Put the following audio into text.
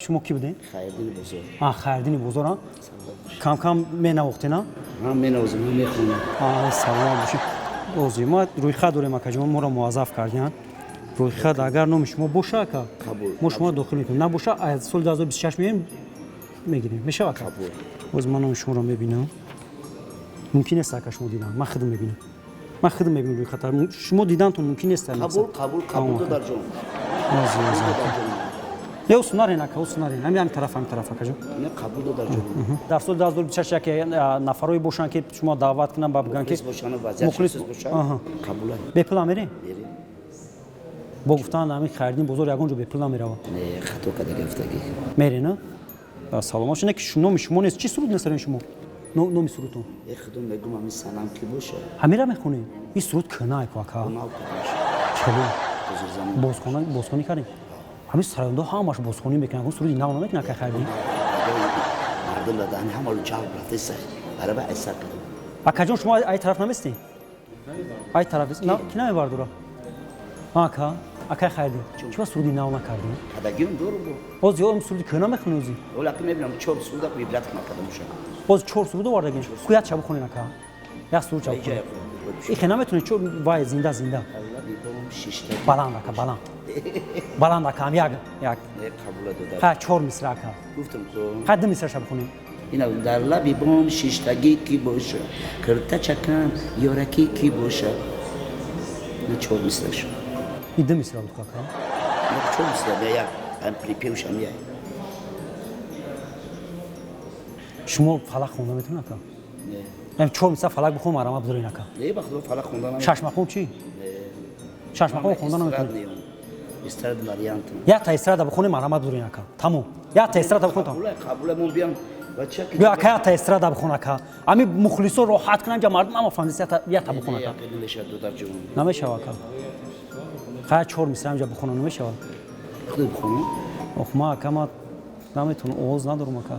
Шумо кӣ будем? Хайрдини бозор. А, Хайрдини бозор. Кам кам менавохтена? Ҳам менавозам, ҳам мехонам. Саломат бошед. Ози ма рӯйхат дорем, акаҷон, моро муаззаф кардиан. Рӯйхат агар номи шумо боша, ака, Қабул. мо шуморо дохил мекунем. Набоша, аз соли 2026 меем, мегирем. Мешава, ака? Қабул. Боз ман номи шуморо мебинам. Мумкин нест, ака, шумо дидан. Ман худам мебинам. Ман худам мебинам рӯйхата. Шумо дидантон мумкин нест. Қабул, қабул, қабул, додарҷон. Ози, ози. Не, усу нарен, ака, усу нарен. Ҳами тараф, ҳами тараф, акаҷон. Не, қабул, додарҷон. Дар соли 2026 яке нафарое бошанд, ки шумо даъват кунанд ба бигӯянд, ки мухлис бошанд, вазъият мухлис бошанд, Аҳа. қабул. Бепул мерем? Мерем. Бо гуфтан, ҳамин Хайрдин бозор ягон ҷо бепул намеравад. Не, хато када гуфтагӣ. Мере, на? Саломат шуд, ки номи шумо нест. Чӣ суруд месароен шумо? Номи сурудтон? Э, худо мегум, ҳамин санам ки боша. Ҳамира мехонем? Ин суруд кӯҳна ку, ака. Нав ки боша. Чале? Ҳозир замон. Бозхона бозхонӣ кардем. Ҳамин сарояндаҳо ҳамаш бозхонӣ мекунанд, ягон суруди нав намекунанд, ака Хайрдин. Мардум ба даҳни ҳамалу ҷалб рафтеса. Бараба айсар кардам. Акаҷон, шумо ай тараф наместем? Ай тараф ки намебардора? Ака, акай Хайрдин, чӣ ба суруди нав накардем? Кадагиам дору бо. Боз ё суруди кӯҳна мехонӣ ози? Ҳола ки мебинам, чор суруда вибрат накардам уша. Боз чор суруд овардагем. Ку як ча бихонен, ака. Як суруд ча бихонен. Ихе наметонед, чо вай, зинда, зинда. Лаби бом шиштагӣ. Баланд, ака, баланд. Баланд, ака, ҳам як як. Не, қабула, додар. Ха, чор мисра, ака. Гуфтам ку. Ха, ду мисраша бихонем. Ина, дар лаби бом шиштагӣ ки боша, киртачакам ёракӣ ки боша. На, чор мисра шуд. И ду мисра буд, ака. На, чор мисра, я як ам припевшам я. Шумо фалак хонда метавонед, ака? Не. Ям чор мисра фалак бихон, марама бидорен, ака. Не, ба худо, фалак хонда намешавад. Шашмақом чӣ? Шашмақом хонда наметавонед? Эстрад вариантам. Як та эстрада бихонем, марама бидорен, ака. Тамом. Як та эстрада бихон, тамом. Қабула, қабула, мон биям. Бача ки. Биё, ака, як та эстрада бихон, ака. Ами мухлисо роҳат кунанд, ҷа мардум ҳама фаҳмист, як та бихон, ака. Намешавад, додарҷон. Намешава, ака. Хая, чор мисра ҳамҷа бихонам, намешава? Худо бихонам. Ох, ма, ака, ма наметавонам, овоз надорам, ака.